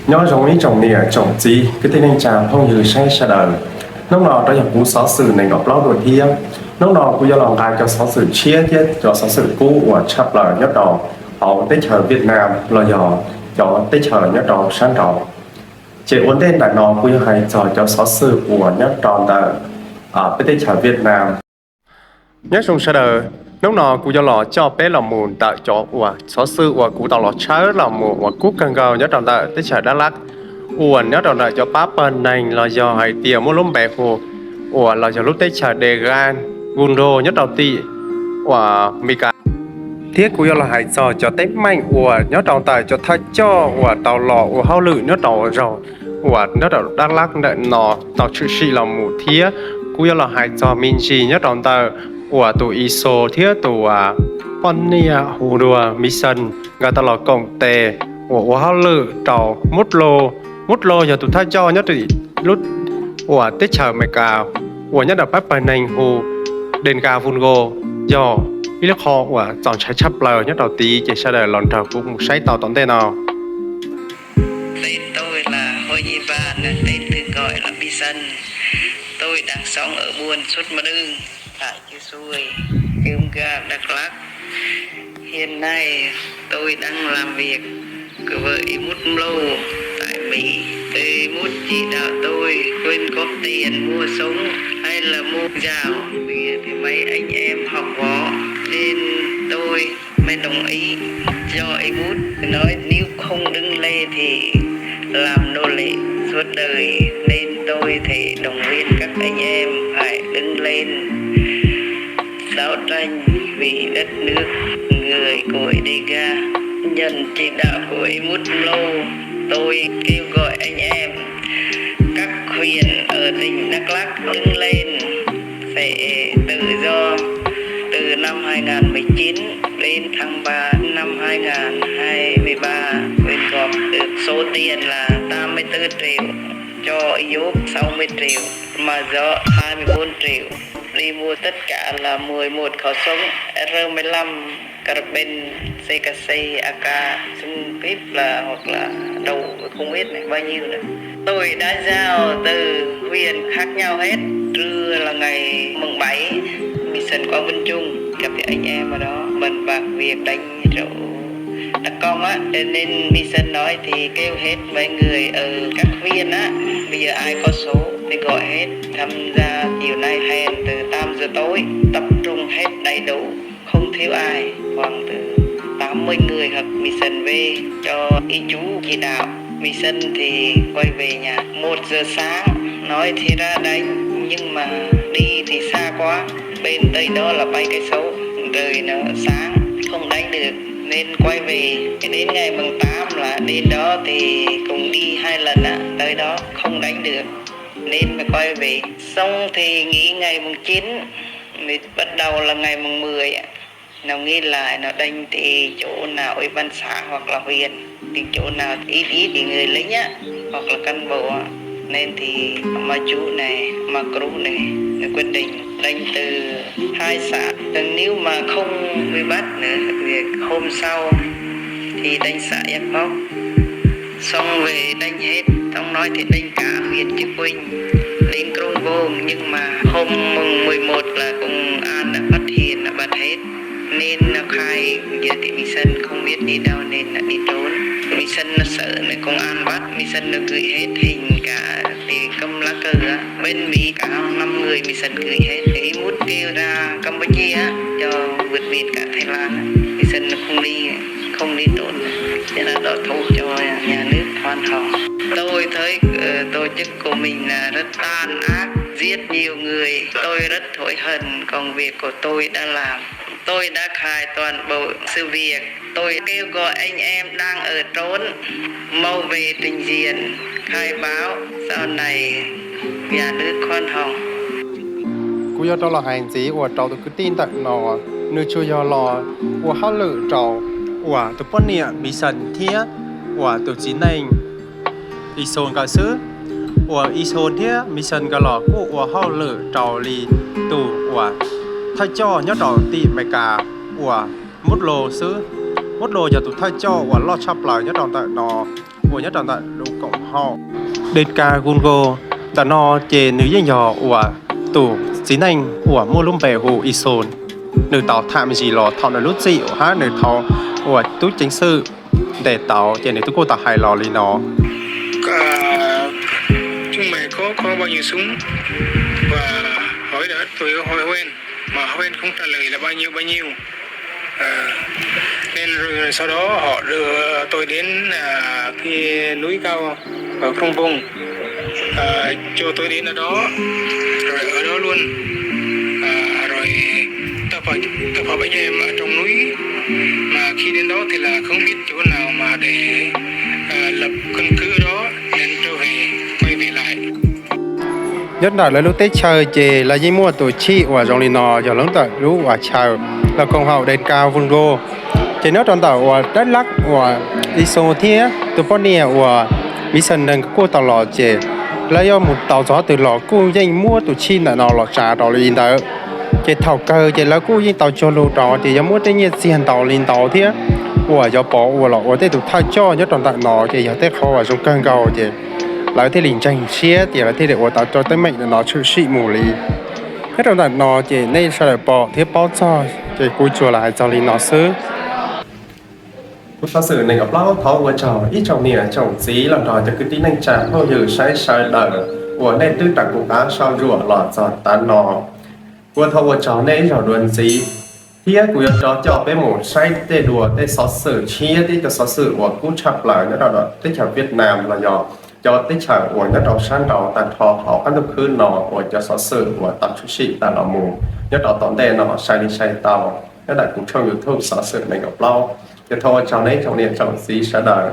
Nyob zoo ib tsoom niam tsoom txiv kwv tij neej tsa phooj ywg saib sawv daws. Hnub no rov yog kuv xov xwm nees nkaum plaub dua thiab. Hnub no kuv yuav los nqa cov xov xwm tshiab thiab cov xov xwm kub uas tshaj plaws nyob rau hauv teb chaws Vietnam los yog cov teb chaws nyob rau sab nraud. Ces ua ntej ntawm no kuv yuav hais txog cov xov xwm uas nyob rau ntawm peb teb chaws Vietnam. Nyob zoo sawv daws, hnub no kuv yuav los coj peb los mus ntawm cov uas xov xwm uas kuv tau los tshawb los mus uas kub kawg nkaus nyob rau ntawm teb chaws Dak Lak, uas nyob rau ntawm cov pab pawg neeg los yog hais tias muaj lub npe hu uas los yog lub teb chaws Dega Gunro nyob rau tim uas Meskas. Thiab kuv yuav los hais txog cov teeb meem uas nyob rau ntawm cov thawj coj uas tau los ua hauj lwm nyob rau zaug uas nyob rau Dak Lak ntawm no tau tshwm sim los mus thiab. Kuv yuav los hais txog me ntsis nyob rau ntawm uas tus Iso thiab tus poj niam hu dua Mixon nkawd tau los koom tes uas ua hauj lwm rau Mub Dlo. Mub Dlo yog tus thawj coj nyob rau lub uas teb chaws Amelikas uas nyob rau pab pawg neeg hu Dega Gunro, yog ib lub qho uas txaus ntshai tshaj plaws nyob rau tid, ces sawv daws los nrog kuv mus saib tau tom ntej no. Tên tôi là Huê Nhi Van, tên thường gọi là Mỹ Sân. Tôi đang sống ở buôn Suốt Mơ Đưng, xã Chư Sui, Cư Mga, Đắk Lắk. Hiện nay tôi đang làm việc với Imut Mlô tại Mỹ. Imut chỉ đạo tôi quyên góp tiền mua súng hay là mua dao, vì thì mấy anh em học võ nên tôi mới đồng ý cho Imut. Nói nếu không đứng lên thì làm nô lệ suốt đời, nên tôi thì động viên các anh em phải đứng lên đấu tranh vì đất nước, người của Đêga. Nhận chỉ đạo của Imut Mlô, tôi kêu gọi anh em các huyện ở tỉnh Đắk Lắk đứng lên để tự do. Từ năm hai ngàn mười chín đến tháng ba năm hai ngàn hai mươi ba, quyên góp được số tiền là tám mươi tư triệu, cho Imut sáu mươi triệu, mà Dọ hai mươi bốn triệu. Đi mua tất cả là mười một khẩu súng R mười lăm, carbine, C K C, A K, súng kíp là hoặc là đầu không biết này, bao nhiêu nữa. Tôi đã giao từ huyện khác nhau hết. Trưa là ngày mùng bảy, Mỹ Sân qua Vân Trung gặp anh em ở đó, bàn bạc việc đánh rủ đặc công á. Cho nên Mỹ Sân nói thì kêu hết mấy người ở các huyện á, bây giờ ai có số thì gọi hết tham gia chiều nay hẹn từ tám giờ tối, tập trung hết đầy đủ, không thiếu ai, khoảng từ tám mươi người hoặc Mỹ Sân về cho Y Chú chỉ đạo. Mỹ Sân thì quay về nhà. Một giờ sáng nói thì ra đánh, nhưng mà đi thì xa quá, bên Tây đó là bảy cây số, trời nó sáng không đánh được nên quay về. Cho đến ngày mùng tám là đến đó thì cũng đi hai lần á, tới đó không đánh được nên mới quay về. Xong thì nghỉ ngày mùng chín, mới bắt đầu là ngày mùng mười á. Nó nghỉ lại, nó đánh thì chỗ nào ủy ban xã hoặc là huyện, thì chỗ nào ít ít thì người lính á, hoặc là cán bộ á. Nên thì Ma Chú này, Ma Cru này, nó quyết định đánh từ hai xã. Còn nếu mà không bị bắt nữa thì hôm sau thì đánh xã Ea Póc. Xong về đánh hết, xong nói thì đánh cả huyện Chư Pinh, đến Krông Bông, nhưng mà hôm mùng mười một là công an đã phát hiện, đã bắt hết. Nên nó khai giờ thì Mỹ Sân không biết đi đâu nên đã đi trốn. Mỹ Sân nó sợ nên công an bắt, Mỹ Sân nó gửi hết hình cả thì câm lá cờ á. Bên Mỹ cả năm người Mỹ Sân gửi hết. Thì Imut kêu ra Campuchia á, cho vượt biên cả Thái Lan á. Mỹ Sân nó không đi, không đi trốn. Thế là đó thú cho nhà nước khoan hồng. Tôi thấy ờ, tổ chức của mình là rất tàn ác, giết nhiều người. Tôi rất hối hận công việc của tôi đã làm. Tôi đã khai toàn bộ sự việc. Tôi kêu gọi anh em đang ở trốn mau về trình diện, khai báo, sau này nhà nước khoan hồng. Kuv yuav rov los hais ntxiv uas rau tus kwv tij ntawm no, nws tsuas yog los ua hauj lwm rau uas tus poj niam Mixon thiab uas tus txiv neej Ixo nkawd xwb. Uas Ixo thiab Mixon nkawd los kuj ua hauj lwm rau li tus uas thawj coj nyob rau tim Amelikas uas Mudlo xwb. Mudlo yog tus thawj coj uas loj tshaj plaws nyob rau ntawm no, uas nyob rau ntawm lub koom haum Deka Gungo. Ntawm no ces nws yeej yog uas tus txiv neej uas muaj lub npe hu Ixus, nws tau tham me ntsis los thaum nws lub txim hab nws thaum uas tub ceev xwm ntes tau ces nws twb kuj tau hais los li no. Chúng mày có, có bao nhiêu súng và hỏi đã tôi hỏi Hoen, mà Hoen không trả lời là bao nhiêu bao nhiêu. Nên rồi sau đó họ đưa tôi đến cái núi cao ở Krông Bông. Cho tôi đến ở đó, rồi ở đó luôn. Rồi tôi phải, tôi phải với em ở trong núi. Mà khi đến đó thì là không biết chỗ nào mà để lập căn cứ đó nên trở về, quay về lại. Nyob ntawm lawv lub teb chaws ces lawv yeej muaj tus chij uas zoo li no, yog lub ntawm lub uas chaw lawv koom haum Deka Gungo. Ces nyob rau ntawm uas Dak Lak uas Ixus thiab tus poj niam uas Vincent kuj tau los ces lawv yuav mus tau txog twg los kuj yeej muab tus chij ntawm no los tsa rau li ntawd. Ces thaum kawg ces lawv kuj yeej tau cuag lug rau tias yuav muab tej nyiaj txiag ntau li ntau thiab uas yuav pov ua los ua tej tus thawj coj nyob rau ntawm no ces yog tej qhov uas zoo kawg nkaus ces lawv thiaj li ntseeg siab tias lawv thiaj li ua tau cov teeb meem no tshwm sim mus li. Nyob rau ntawm no ces nej sawv daws pom thiab paub txog ces kuv tsuas los hais txog li no xwb. Kuv xov xwm nees nkaum plaub thov ua tsaug ib tsoom niam tsoom txiv los nrog cov kwv tij neej tsa phooj ywg saib sawv daws uas nej twb raws kuv qab sau ntsuam los txog tav no. Kuv thov ua tsaug nej ib zaug dua ntxiv, thiab kuv yuav rov coj peb mus saib tej dua tej xov xwm tshiab thiab cov xov xwm uas kub tshaj plaws nyob rau teb chaws Vietnam los yog cov teb chaws uas nyob rau sab nraud tag nrho hauv qab ntuj khwb no uas cov xov xwm uas tau tshwm sim tawm los mus nyob rau tom ntej no sai li sai tau nyob ntawm kuv tshooj YouTube xov xwm nees nkaum plaub. Ces thov ua tsaug nej tsoom niam tsoom txiv sawv daws.